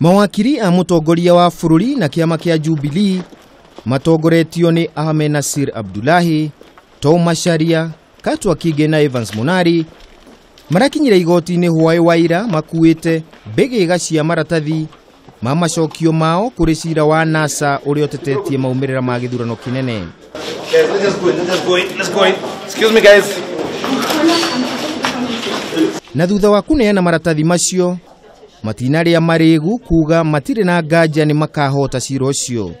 Mawakiri a mũtongoria wa bũrũri na kĩama kĩa Jubilee matongoretio nĩ Ahmed Nasir Abdullahi, Tom Macharia, Katwa Kige na Evans Munari marakinyire igoti-inĩ hwaĩ wa ira makuĩte mbĩgĩga cia maratathi ma macokio mao kũrĩ cira wa NASA ũrĩa ũtetetie maumĩrĩra ma gĩthurano kĩnene. Guys, let's just go in, let's just go in, let's go in. Excuse me, guys. Na thutha wa kũneana maratathi macio matinarĩa marĩgu kuga matirĩ na nganja nĩ makahota cira ũcio.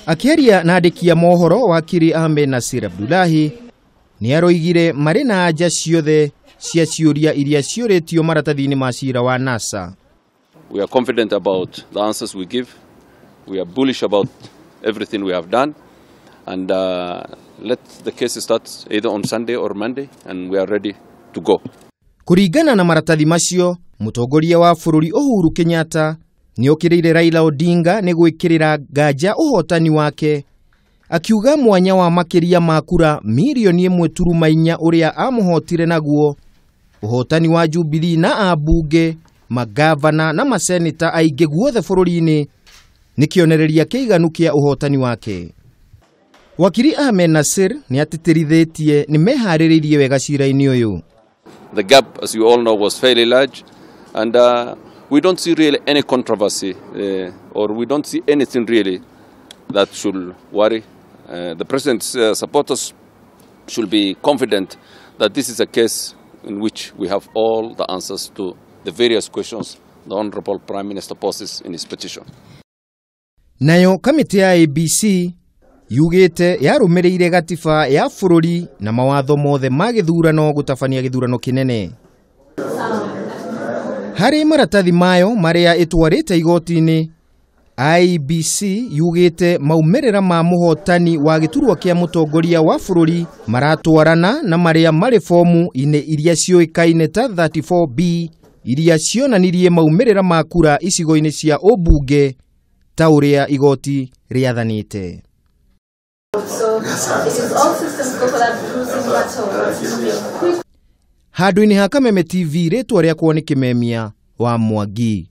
Akĩaria na andĩki a mohoro wakiri Ahmed Nasir Abdullahi nĩ aroigire marĩ na anja ciothe cia ciũria iria ciũrĩtio maratathi-inĩ ma cira wa NASA. We are confident about the answers we give. We are bullish about everything we have done. And let the case start either on Sunday or Monday, and we are ready to go. Kũringana na maratathi macio, mũtongoria wa bũrũri Uhuru Kenyatta nĩokĩrĩire Raila Odinga nĩ gwĩkĩrĩra nganja ũhotani wake, akiuga mwanya wa makĩria ma kura mirioni 1.4 ũrĩa amũhotire naguo ũhotani wa Jubilee na ambunge, magavana na maseneta aingĩ guothe bũrũri-inĩ nĩ kĩonereria kĩiganu kĩa ũhotani wake. Wakiri Ahmed Nasir nĩ atĩtĩrithĩtie nĩ meharĩrĩirie wega cira-inĩ ũyũ. The gap, as you all know, was fairly large, and we don't see really any controversy, or we don't see anything really that should worry. The president's supporters should be confident that this is a case in which we have all the answers to the various questions the Honorable Prime Minister poses in his petition. Nayo kamĩtĩ ya ABC yugĩte yarũmĩrĩire gatiba ya bũrũri na mawatho mothe ma gĩthurano gũtabania gĩthurano kĩnene. Harĩ maratathi mayo marĩa ĩtwarĩte igoti-inĩ, IEBC yugĩte maumĩrĩra ma mũhotani wa gĩturwa kĩa mũtongoria wa bũrũri maratwarana na marĩa marĩ fomu-inĩ iria ciũĩkaine ta 34B iria cionanirie maumĩrĩra ma kura icigo-inĩ cia ũmbunge ta ũrĩa igoti rĩathanĩte. Handũ-inĩ ha Kameme TV rĩtwa rĩakwa nĩ Kĩmemia wa Mwangi.